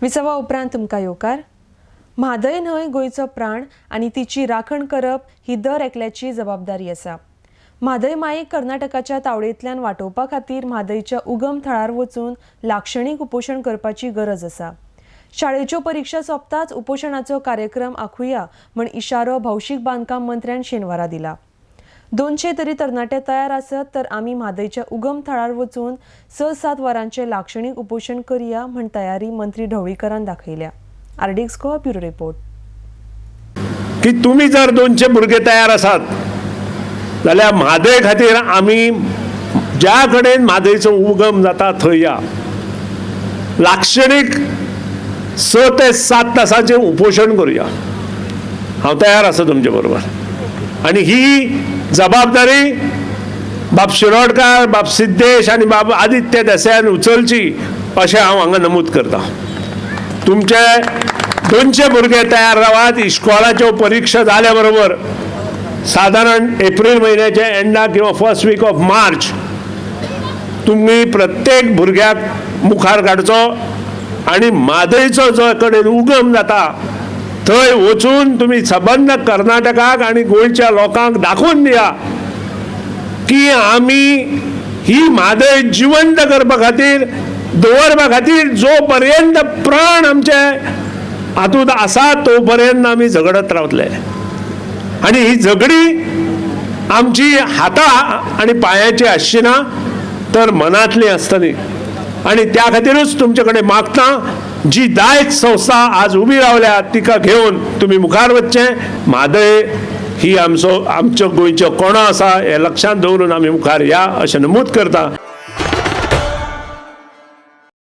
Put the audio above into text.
विसवा उपरांत तुमकां येवकार. म्हादय न्हंय गोंयचो प्राण आनी तिची राखण करप ही दर एकल्याची जबाबदारी आसा. म्हादय मायेक कर्नाटकाच्या तावडेंतल्यान वाटोवपा खातीर म्हादयच्या उगम थळार वचून लाक्षणीक उपोशण करपाची गरज आसा. शाळेच्यो परिक्षा सोंपताच उपोशणाचो कार्यक्रम आखुया म्हण इशारो भौशीक बांदकाम मंत्र्यान शेनवारा दिला. 200 तरी तरणाटे तयार आसत तर आमी म्हादयच्या उगम थळार वचून 6-7 वरांचें लाक्षणीक उपोशण करया म्हण तयारी मंत्री ढवळीकरान दाखयल्या. RDX Goa bureau report. की तुमी जर 200 भुरगे तयार आसात जाल्यार म्हादय खातीर आमी ज्या कडेन म्हादयचो उगम जाता थंय या, लाक्षणीक 6 ते 7 तासाचें उपोशण करुया. हांव तयार आसा तुमचे बरोबर. आनी ही जबाबदारी बाब शिरोडकार, बाब सिद्धेश आनी बाब आदित्य देसायान उचलची अशें हांव हांगा नमूद करता. तुमचे 200 भुरगे तयार रावात. इश्कोलाच्यो परिक्षा जाल्या बरोबर सादारण एप्रील म्हयन्याच्या एंडाक किंवा फर्स्ट वीक ऑफ मार्च तुमी प्रत्येक भुरग्याक मुखार काडचो आनी म्हादयचो जो कडेन उगम जाता थंय वचून तुमी सबंद कर्नाटकाक आनी गोंयच्या लोकांक दाखोवन दिया की आमी ही म्हादय जिवंत करपा खातीर, दवरपा खातीर जो पर्यंत प्राण आमचे हातूंत आसा तो पर्यंत आमी झगडत रावतले. आनी ही झगडी आमची हाता आनी पांयाची आसची ना तर मनांतली आसतली. आनी त्या खातीरूच तुमचे कडेन मागता, जी दायज संस्था आज उबी रावल्या तिका घेवन तुमी मुखार वचचें. म्हादय ही आमचो आमचो गोंयचो कोणो आसा हें लक्षांत दवरून आमी मुखार या अशें नमूद करता.